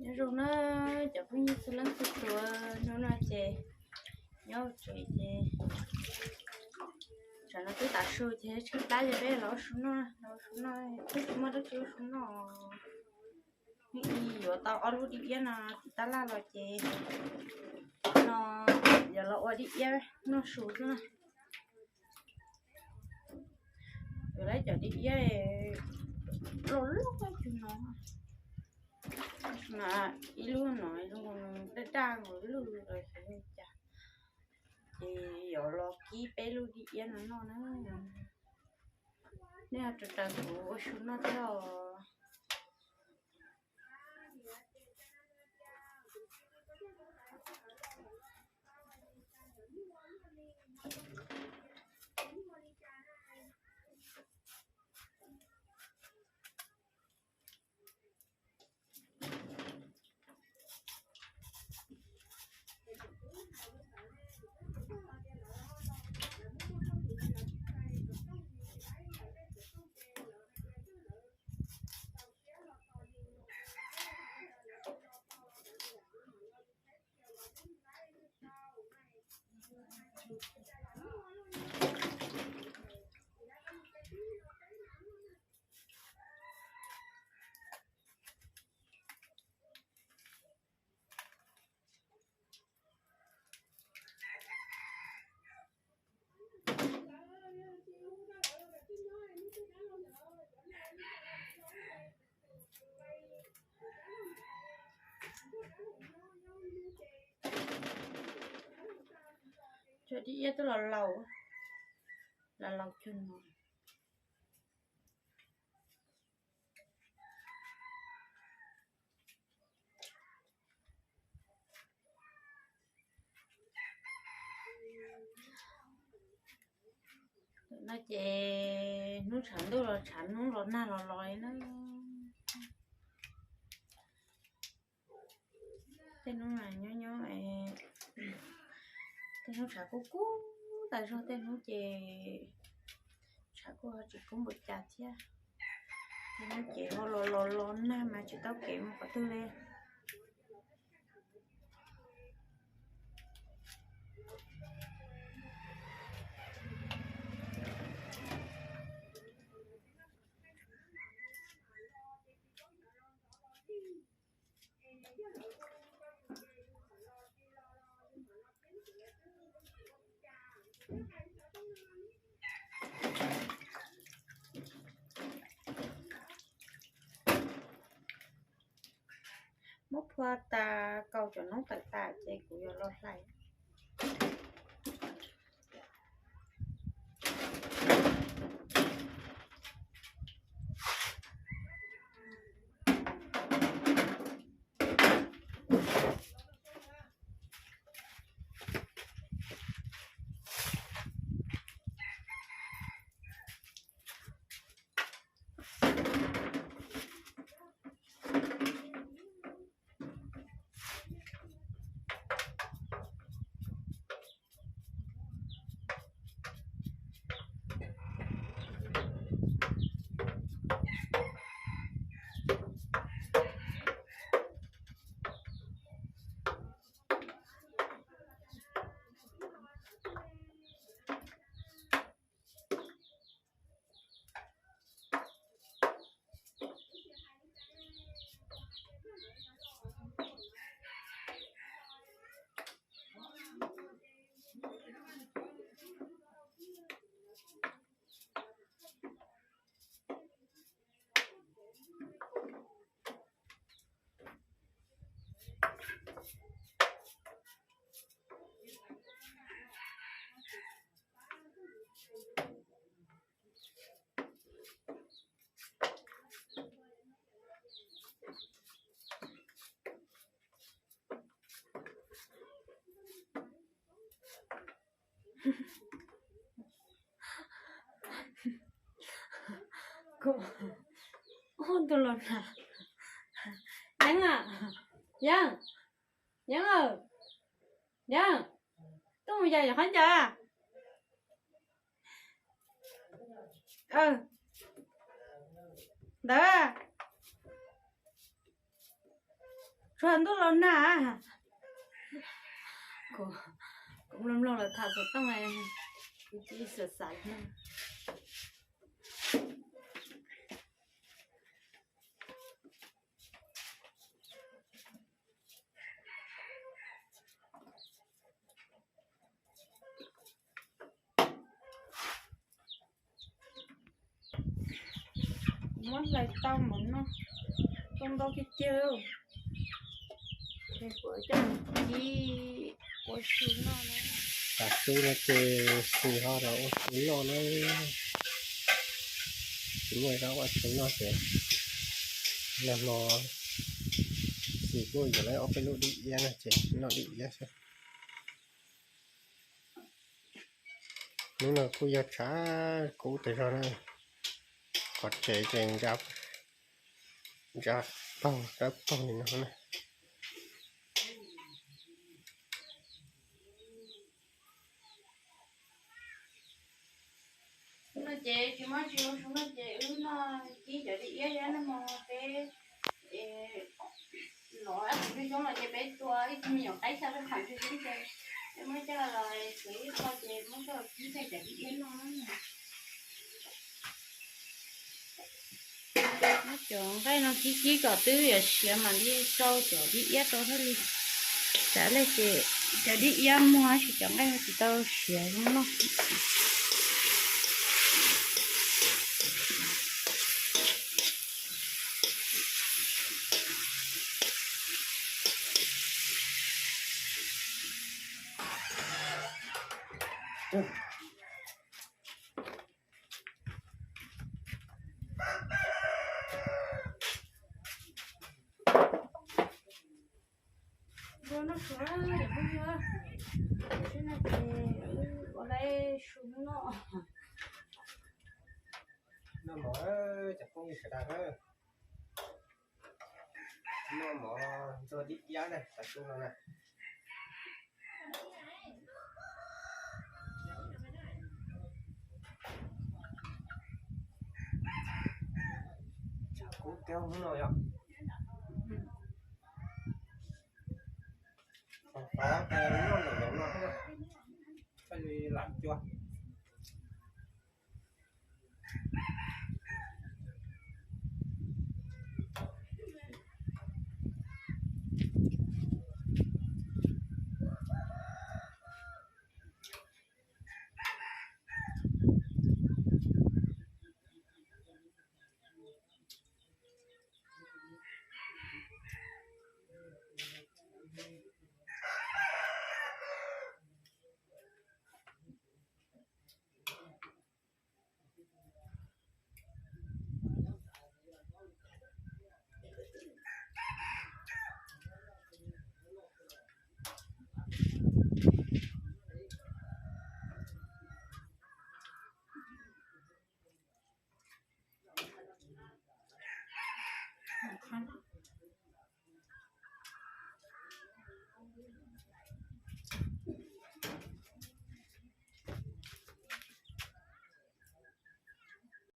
Nyob zoo na cov phooj ywg txhua leej txhua tus, hnub no ces nyob tsev ces tsam no twb tav su ces tshaib plab ces peb los ua su noj, los ua su noj, twb tsis muaj dab tsi ua su noj. Nws yuav tau ob lub dib iab no tim tab laj los ces no yuav los ua dib iab noj su xwb na. Yuav lawv cov dib iab loj loj cug no, ib lub no ib lub daj daj nkaus lwj los xyov li cas, ces yuav los kib peb lub dib iab no noj na. Nej ho raws kuv ua su noj thiab os. Cov dib iab twb los laus, los laus cug no. Tam no ces hnub tshav ntuj los tshav, hnub los nag los los li na. Tej hnub nyob nyob, tej hnub tshav kub kub tas zog, tej hnub ces tshav kuj ho tsis kub npaum cas thiab. Tej hnub ces ho los los los nag mas tsis tau kev mus qhov twg li. Muab phua tas, kaus cov noob tawm tas ces kuv yuav los hlais. Kuv ua tus los na. Yeeb, Yeeb, Yeeb, Yeeb, tuaj mus yos yog qhov ncauj. Ntawd. Tsuag ntuj los nag. Kuv mloog mloog lawv tham xov tooj, kuv cia li xav xav no. Kuv muab hlais tau mus noj, tau ntau tiag tiag. Ces kuv coj mus kib ua su noj na. Tav su no ces xis ho rau ua su noj na. Tsis muaj zaub ua su noj ces nag hmo xis kuj yuav lawv ob peb lub dib iab no ces noj dib iab xwb. Hnub no kuj yog tshav kub tas zog na, qhov tsev ces ntsa, ntsa paug dawb paug li no na. Hnub no ces tsis muaj tsis ua su no ces wb noj kib cov dib iab, nag hmo peb los ib qhov coob coob los ces peb tua ib tug me nyuam qaib xyaw rau qhov ntsis xwb ces peb muab coj los txiav ib qho ces muab coj los kib cov dib iab noj. Muab cov nqaij no kib kib kom twb yuav siav mam li sau cov dib iab rau thiaj li. Tsam li ces cov dib iab muag tab sis cov nqaij tsis tau siav zoo noj. Noj su na, yog phooj ywg, tam sim no ces wb ua lawv su noj. Noj mov, cov phooj ywg sawv daws na, noj mov ntxuag dib iab na, tav su no na. Tshav kub kiag hnub no yom. Qhov qhov ces noj npaum no thiaj li lam cua.